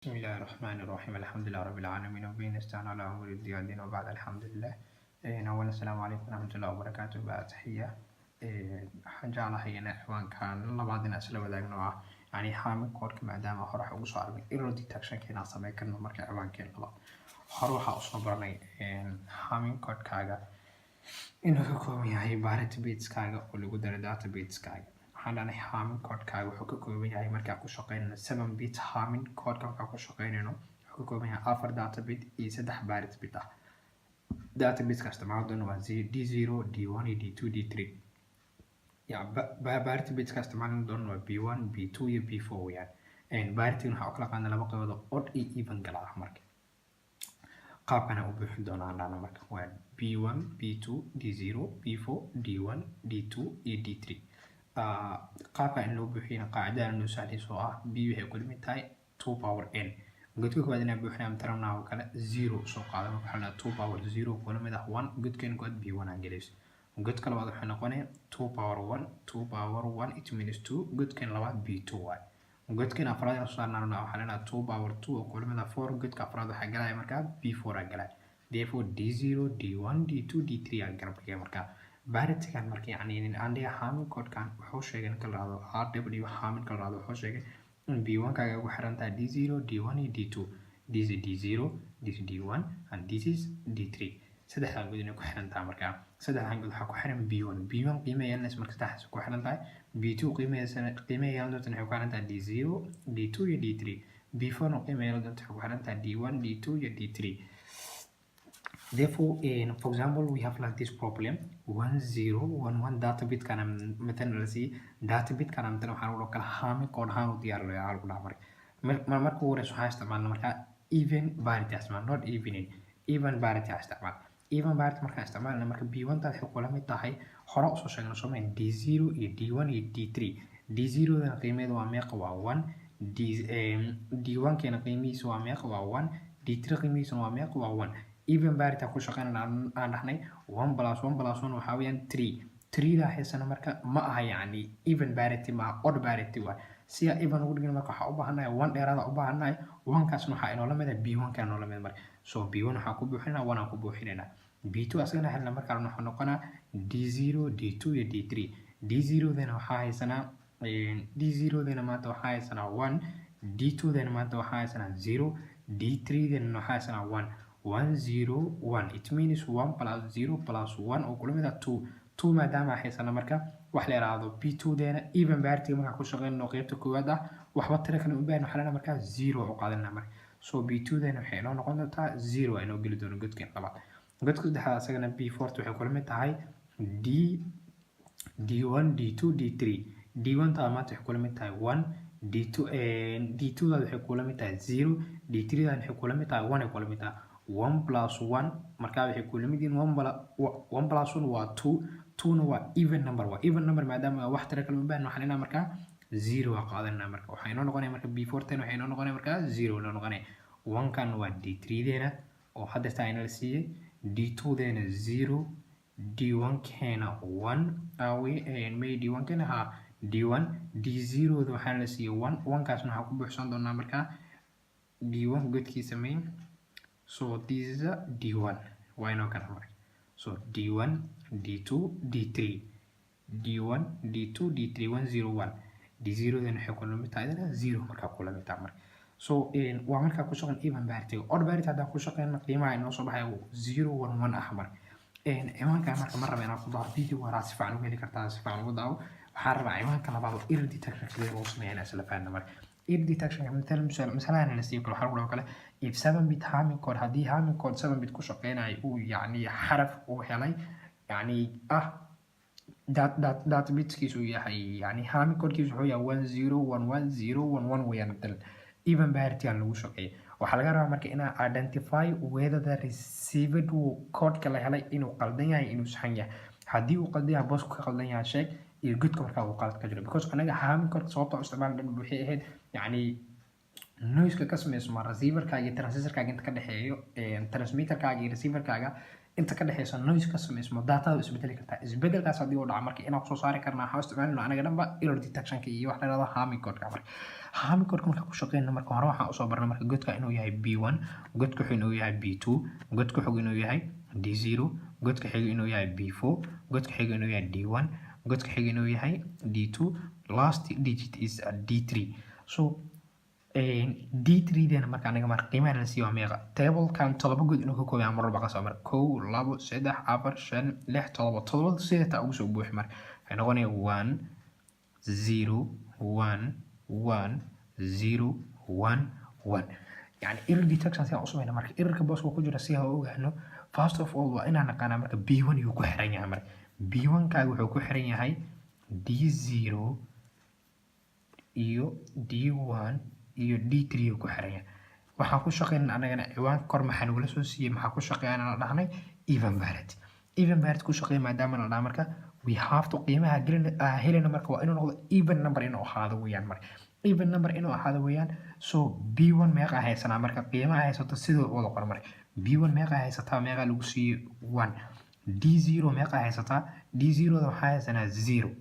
بسم الله الرحمن الرحيم، الحمد لله رب العالمين، وبه نستعين على أمور الدنيا والدين، وبعد، الحمد لله. أولا، السلام عليكم ورحمة الله وبركاته. بعد تحية، waxaan jeclahay in ciwaankan labaad inaan isla wadaagno, ah yani Hamming codeka, maadaama hore waxa ugu soo aragnay error detectionka inaan sameyn karno. Marka ciwaankeen labaad hore waxaa usoo baranay Hamming codekaaga inuu ka kooban yahay parity bitskaaga oo lagu daray data bitskaaga. Waxaan dhahnay Hamming codekaaga wuxuu ka kooban yahay, markaa ku shaqeynayno 7 bit Hamming codeka markaa ku shaqeynayno, wuxuu ka kooban yahay afar data bit iyo saddex parity bit ah. Data bitska isticmaali doono waa D0, D1 iyo D2, D3. Ya parity bitska isticmaali doono waa B1, B2 iyo B4 weeyaan. Parity waxaa u kala qaadnay laba qaybood oo odd iyo even kala ah. Marka qaabkana u buuxin doonaa aan dhahno marka waa B1, B2, D0, B4, D1, D2 iyo D3. Qaabka in loo buuxiyana qaacidada noo sahlayso oo ah B waxay ku limid tahay 2 power n. Godka koowaad inaan buuxinaa matalan oo kale 0 soo qaada. Marka waxaa la 2 power 0 kula mid ah 1. Godkan koowaad B1 aan gelayso. Godka labaad waxay noqonaya 2 power 1, 2 power 1, it minus 2. Godkan labaad B2 waay. Godkan afraad inaan soo saarnaa waxaa leenahay 2 power 2 oo kula mid ah 4. Godka afraad waxaa galaya markaa B4 aa galaya. Therefore, D0, D1, D2, D3 aa garab dhigaya. Markaa paritygan marka yacni aan dhiga Hamming codekan wuxuu sheegay ninka la rahdo RW Hamming ka la rahdo, wuxuu sheegay in B1 kaaga ugu xiran tahay D0, D1 iyo D2. This is D0, this is D1 and this is D3. Saddexdan god inay ku xiran tahay. Markaa saddexdan god waxaa ku xiran B1. B1 qiimaha yeelanaysa marka saddexdaas ku xiran tahay. B2 qiimaheesana, qiimaha yeelan doonta waxay ku xiran tahay D0, D2 iyo D3. B4 na qiimaha yeelan doonta waxay ku xiran tahay D1, D2 iyo D3. Therefore, in for example, we have like this problem, 1011 data bit kana matalan la siiyey. Data bit kana matalan waxaa lagu kala Hamming code ahaan u diyaar loo lagu dhaha. Marka marka ugu horeysa waxaan isticmaalna markaa even parity isticmaal, not evening, even parity isticmaal. Even parity markaan isticmaalna, marka B1 taad waxay kula mid tahay, hore usoo sheegnay soo D0 iyo D1 iyo D3. D0 dana qiimeedu waa meeqa? Waa 1. D D1 keena qiimihiisu waa meeqa? Waa 1. D3 qiimihiisuna waa meeqa? Waa 1. Even parity ku shaqeynana aan dhahnay 1 plus 1 plus 1 waxaa weeyaan 3. 3 da haysana marka ma aha yacni even parity, ma aha, odd parity waay. Si aan even ugu dhigno marka waxaa u baahannahay 1 dheeraada u baahannahay. 1 kaasna waxaa inoola mid ah B1 kana inoola mid. Marka so B1 waxaan ku buuxinaa 1 aan ku buuxinaynaa. B2 asagana helna markaa wuxuu noqonaa D0, D2 iyo D3. D0 dana waxaa haysanaa, D0 dana maanta waxaa haysanaa 1, D2 dana maanta waxaa haysanaa 0, D3 dana waxaa haysanaa 1. 1 0 1, it means 1 plus 0 plus 1 oo kula mid ah 2. 2 maadaama haysana, marka wax la yiraahdo B2 deena even parity markaa ku shaqeynayno qeybta koowaad ah, waxba tiro kale u baahan waxaa leenahay markaa 0 u qaadanaa. Marka so B2 deena waxay inoo noqon doontaa 0, inoo geli doono godkan labaad. Godka saddexaad asagana B4 waxay kula mid tahay D D1, D2, D3. D1 taa maanta waxay kula mid tahay 1, D2 D2 daad waxay kula mid tahay 0, D3 daad waxay kula mid tahay 1 ay kula mid tahay. 1 plus 1 markaa waxay kula mid yihiin 1 plus 1 waa 2. 2 na waa even number, waa even number. Maadaama wax tiro kale u baahan, waxaan leenahay markaa 0 waa qaadanaa. Marka waxay inoo noqonaya marka B4 10 waxay inoo noqonaya markaa 0 inoo noqonaya. 1 kan waa D3 deena oo hadda taa inala siiyey, D2 deena 0, D1 keena 1 awi may D1 keena ha D1, D0 da waxaa la siiyey 1. 1 kaasna waxaa ku buuxsan doonaa markaa D1 godkiisa main. So this is a D1 waa inoo kana. Marka so D1, D2, D3, D1, D2, D3, 1 0 1. D0 dan waxay kula mid tahay idana 0 markaa kula mid tahay. Marka so waa markaa ku shaqeyn even parity. Odd parity haddaan ku shaqeyno, qiimaha inoo soo baxaya 0 1 1 ah. Marka ciwaanka marka ma raba inaan ku daawo video waraa, si fiican ugu heli kartaa, si fiican ugu daawo. Waxaan rabaa ciwaanka labaad oo error detection sidee loo sameeyaa inaan isla fahanno. Marka error detection matal masalahan la siiyo kale, waxaa lagu dhaho kale if 7 bit Hamming code, haddii Hamming code 7 bit ku shaqeynayo uu yacni xaraf uu helay yacni ah dat bitskiisu uu yahay, yani Hamming codekiisu wuxuu yahay 1011011 weeyaan. Matalan even parity aan lagu shaqeeyo, waxaa laga rabaa marka inaa identify whether the received codeka la helay inuu qaldan yahay, inuu saxan yahay. Haddii uu qaldan yahay, boosku ka qaldan yahay sheeg iyo godka markaa uu qalad ka jiro, because anaga Hamming code sababta u isticmaal dhan waxay ahayd yacni Noiseka ka sameysma receiverkaaga iyo transmitterkaaga inta ka dhexeeyo, transmitterkaaga iyo receiverkaaga inta ka dhexeyso noise ka sameysmo, datada isbedeli kartaa. Isbedelkaas haddii uu dhaco marka, inaan kusoo saari karnaa waxaa isticmaalina anaga dhanba error detectionka iyo wax la yihahdo Hamming codeka. Marka Hamming codeka marka ku shaqeynno, marka hore waxaan usoo barnay marka godka inuu yahay B1, godka xig inuu yahay B2, godka xig inuu yahay D0, godka xiga inuu yahay B4, godka xiga inuu yahay D1, godka xiga inuu yahay D2, last digit is D3. So D3 deena marka anaga marka qiimaha la siiyo waa meeqa? Tablekan 7 god inuu ka kooban yahay mar walba qasab. Marka kow, labo, saddex, afar, shan, lix, todoba. Todobada sida taa ugu soo buuxi. Marka waxay noqonaya 1 0 1 1 0 1 1. Yani error detection si aan u samayna, marka errorka booska ku jira si aan u ogaano, first of all waa inaan naqaanaa marka B1 yuu ku xiran yahay. Marka B1 kaaga wuxuu ku xiran yahay D0 iyo D1 iyo D3 uu ku xiran yahay. Waxaan ku shaqeynaa anagana ciwaanka kor maxaa nagula soo siiyey? Maxaa ku shaqeeyana la dhahnay? Even parity. Even parity ku shaqeeya maadaama la dhaha, marka we have to qiimaha gelin helina marka waa inuu noqdo even number inuu ahaado weeyaan. Marka even number inuu ahaado weeyaan. So B1 meeqa haysanaa? Marka qiimaha haysato sidoo wada qor. Marka B1 meeqa haysataa? Meeqa lagu siiyey? 1. D0 meeqa haysataa? D0 da waxaa haysanaa 0.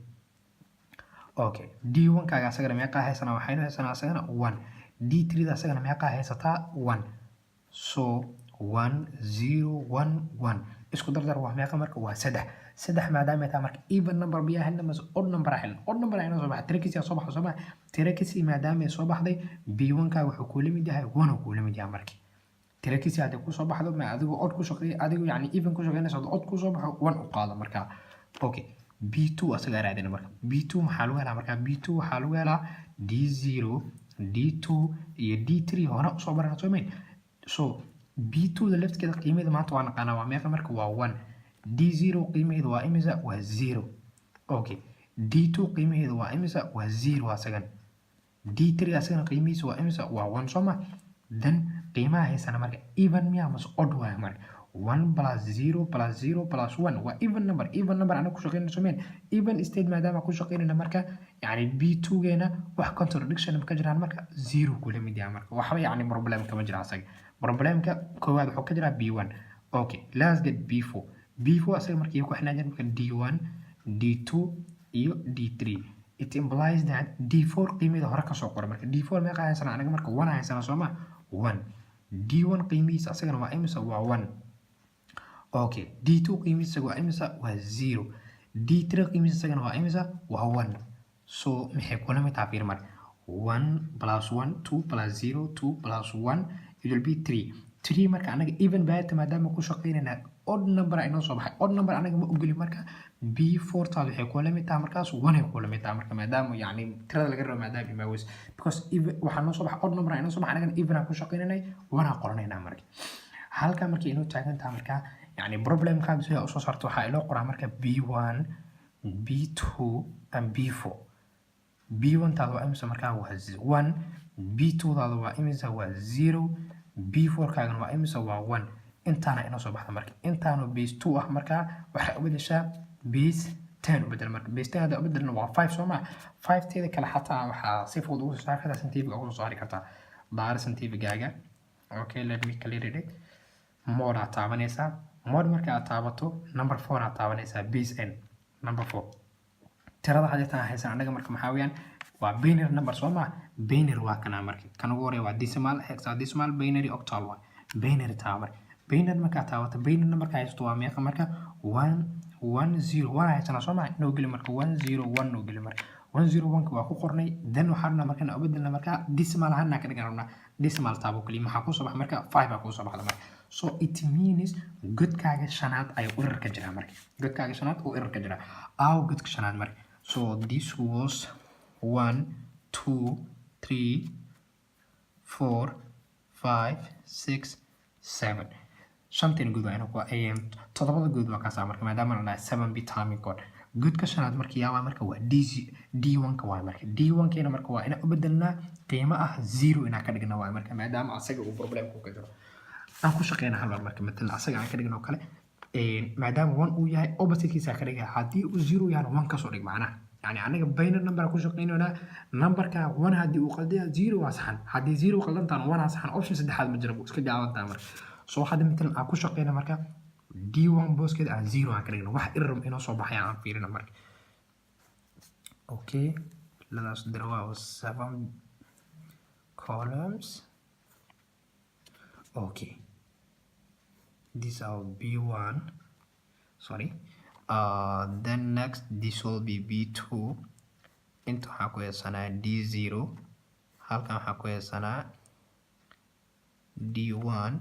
Okay, D1 kaaga asagana meeqa haysanaa? Waxaynu haysanaa asagana 1. D3 da asagana meeqa haysataa? 1. So 1 0 1 1 isku dardar waa meeqa? Marka waa saddex. Saddex maadaama ay tahay, marka even number biyaa helna mase odd number helna? Odd number ayna soo baxay, tirakisi soo baxday, soo baxay tirakisi. Maadaama ay soo baxday, B1 kaaga wuxuu kula mid yahay 1 uu kula mid yahay. Markii tirakisi haddii kusoo baxdo, ma adigu odd ku shaqeey, adigu yani even ku shaqeynayso, haddii odd kusoo baxo, 1 u qaado. Marka okay, B2 asagaa raadina. Marka B2 maxaa lagu helaa? Marka B2 waxaa lagu helaa D0, D2 iyo D3, hore usoo barana, soo mayn? So B2 da lafteeda qiimaheeda maanta waa naqaanaa. Waa meeqa? Marka waa 1. D0 qiimaheedu waa imisa? Waa 0. Okay, D2 qiimaheedu waa imisa? Waa 0 asagan. D3 asagana qiimihiisa waa imisa? Waa 1, soo ma? Then qiimaha haysana marka even miya mase odd waayo? Marka 1 plus 0 plus 0 plus 1 waa even number. Even number anaga ku shaqeynayno, soo? Even state maadaama ku shaqeynayna, marka yani B2 geena wax contradiction ka jiraan. Marka 0 kula mid yahay. Marka waxba yani problem kama jira asaga. Problemka koowaad wuxuu ka jiraa B1. Okay, let's get B4. B4 asaga marka iyo ku xinaa jira marka D1, D2 iyo D3. It implies that D4 qiimaheeda hore kasoo qora. Marka D4 meeqa haysana anaga? Marka 1 haysana, soo ma? 1. D1 qiimihiisa asagana waa imisa? Waa 1. Okay, D2 qiimihiisa waa imisa? Waa 0. D3 qiimihiisa isagana waa imisa? Waa 1. So maxay kula mid tahay? Fiir marka: 1 plus 1, 2 plus 0, 2 plus 1, it will be 3. 3. Marka anaga even parity maadaama ku shaqeynayna, odd number inoo soo baxay. Odd number anaga ma ogoli. Marka B4 taad waxay kula mid tahay markaas 1 ay kula mid tahay. Marka maadaama yani tirada laga rabo maadaama imaawes, because even waxaa noo soo baxay odd number inoo soo baxay, anagana even aan ku shaqeynanay, 1 aan qoranaynaa. Marka halka markay inoo taagan tahay, marka yani problemka sida usoo saarto, waxaa inoo qoraa marka B1, B2 and B4. B1 taada waa imisa? Markaa waa 1. B2 daada waa imisa? Waa 0. B4 kaagana waa imisa? Waa 1. Intaana inoo soo baxda. Marka intaanu base 2 ah, markaa waxay u bedeshaa base 10 u bedel. Marka base 10 hadda u bedelna waa 5, soo ma? 5 teeda kale xataa waxaa si fudud ugu soo saari kartaa scientific, ugu soo saari kartaa daara scientificgaaga. Okay, let me clear it. Mode aad taabanaysaa. Mode marka aad taabato, number 4 aad taabanaysaa, base n number 4. Tirada hadeetan haysan anaga marka maxaa weeyaan? Waa binary number, soo ma? Binary waa kana. Marka kan ugu horeeya waa decimal, hexadecimal, binary, octal. Waa binary. Taaba marka binary. Markaa taabato binary numberka haysato waa meeqa? Marka 1 1 0 1 haysanaa, soo ma? Noo geli marka 1 0 1, noo geli marka 1 0 1 waa ku qornay. Then waxaan rabnaa marka inaan u bedelna marka decimal ahaan ka dhigan rabnaa. Decimal taabo kaliya. Maxaa kusoo baxa? Marka 5 aa kusoo baxda. Marka so it means godkaaga shanaad ayuu error ka jiraa. Marka godkaaga shanaad uu error ka jiraa. Aaw godka shanaad marka? So this was 1, 2, 3, 4, 5, 6, 7. Shantan god waa inuu ku toddobada god waa kaasaa. Marka maadaama la dhahay 7 bit Hamming code, godka shanaad marka yaa waa? Marka waa D1 ka waay. Marka D1 keena marka waa inaan u bedelnaa qiimo ah 0 inaan ka dhigna waay. Marka maadaama asaga uu problemku ka jiro, aan ku shaqeyna hal mar. Marka matalan asaga aan ka dhigno kale, maadaama 1 uu yahay, oppositekiisa ka dhigaya. Haddii uu 0 yahana, 1 kasoo dhig macnaha. Yani anaga binary number ku shaqeynaynaa. Numberka one haddii uu qaldaya, zero waa saxan. Haddii zero qaldantaan, one aa saxan. Option saddexaad ma jira, iska gaabantaa. Marka so hadda matalan aan ku shaqeyna, marka D1 booskeeda aan zero aan ka dhigno, wax error inoo soo baxaya aan fiirina marka. Okay, let us draw our seven columns. Okay, this our B1, sorry, then next this will be B2. Inta waxaa ku haysanaa D0, halkan waxaa ku haysanaa D1,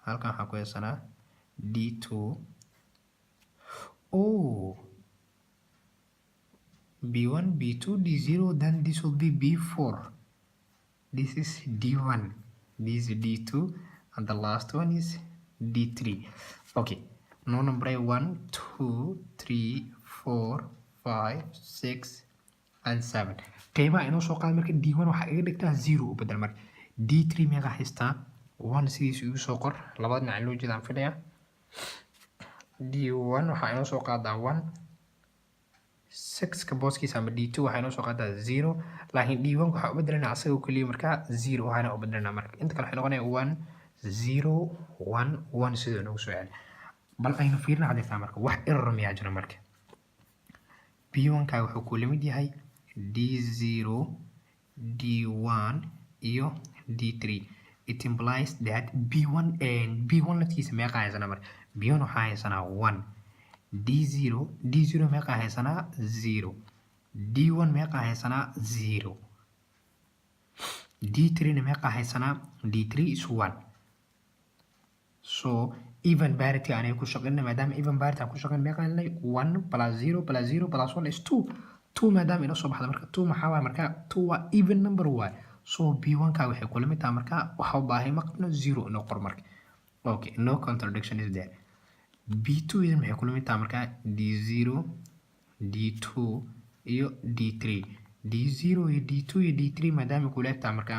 halkan waxaa ku haysanaa D2. Oh, B1, B2, D0, then this will be B4. This is D1, this is D2, and the last one is D3. Okay, no number 1, 2, 3, 4, 5, 6 and 7. Qiimaha inoo soo qaada marka D1 waxaa iga dhigtaa 0 u bedel. Marka D3 meeqa haystaa? 1 sidiisu igu soo qor. Labada dhinac loo jeedaan filaya. D1 waxaa inoo soo qaadaa 1, 6 ka booskiisa ama D2 waxaa inoo soo qaadaa 0, laakiin D1 waxaa u bedelanaa asaga keliya markaa 0 waxaana u bedelanaa. Marka inta kale waxay noqonaya 1, 0, 1, 1. Sidoo noogu soo celi. Bal aynu fiirina hadeertaa marka wax error miyaa jira. Marka B1 kaaga wuxuu ku lamid yahay D0, D1 iyo D3. It implies that B1 and B1 laftiisa meeqa haysanaa? Marka B1 waxaa haysanaa 1. D0, D0 meeqa haysanaa? 0. D1 meeqa haysanaa? 0. D3 na meeqa haysanaa? D3 is 1. So even parity aanay ku shaqeynay. Maadaama even parity aan ku shaqeyn, meeqa helnay? 1 plus 0 plus 0 plus 1 is 2. 2 maadaama inoo soo baxda, marka 2 maxaa waay? Marka 2 waa even number waay. So B1 ka waxay kula mid tahay marka waxa u baahay ma qabno, 0 inoo qor marka. Okay, no contradiction is there. B2 idan maxay kula mid tahay marka? D0, D2 iyo D3. D0 iyo D2 iyo D3 maadaama kula eg tahay, marka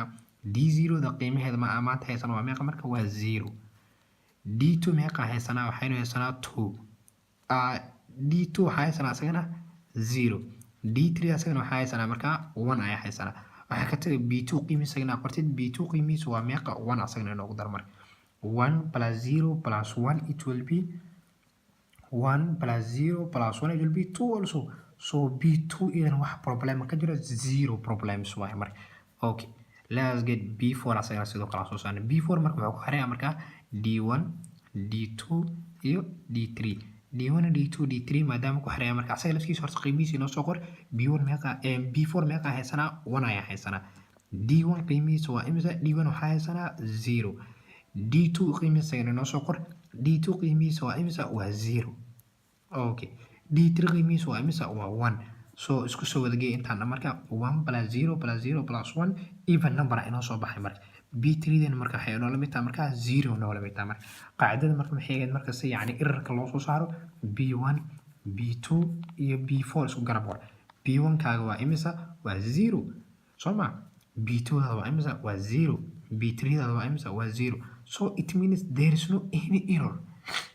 D0 da qiimaheeda ma maanta haysan waa meeqa? Marka waa 0. D2 meeqa haysanaa? Waxaynu haysanaa 2. D2 waxaa haysanaa isagana 0. D3 asagana waxaa haysanaa marka 1 ayaa haysanaa. Waxaa ka tagay B2 qiimihiisa isagana qortid. B2 qiimihiisa waa meeqa? 1 asagana inoogu dar. Marka 1 plus 0 plus 1, it will be 1 plus 0 plus 1, it will be 2 also. So B2 idan wax problem ka jiro? Zero problems waaye marka. Okay, let's get B4 asagana sidoo kale soo saarnay. B4 marka wuxuu ku xiraya marka D1, D2 iyo D3. D1, D2, D3 maadaama ku xiraya, marka asaga laftiisa horta qiimihiisa inoo soo qor. B1 meeqa, B4 meeqa haysanaa? 1 ayaa haysanaa. D1 qiimihiisa waa imisa? D1 waxaa haysanaa 0. D2 qiimihiisa inoo soo qor. D2 qiimihiisa waa imisa? Waa 0. Okay, D3 qiimihiisa waa imisa? Waa 1. So isku soo wadagey intaan marka 1 plus 0 plus 0 plus 1, even number inoo soo baxay. Marka B3 dan marka waxay noola mid tahay marka 0 noola mid tahay. Marka qaacidada marka maxay ahayd? Marka si yacni errorka loo soo saaro, B1, B2 iyo B4 isku garab qor. B1 kaaga waa imisa? Waa 0, soo ma? B2 daada waa imisa? Waa 0. B3 daada waa imisa? Waa 0. So it means there is no any error,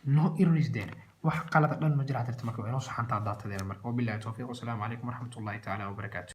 no error is there. Wax qalada dhan ma jira hadirta. Marka waa inoo saxantaa daatadeena. Marka wabillahi towfiiq, wasalaamu calaykum waraxmatullahi tacaala wabarakaatu.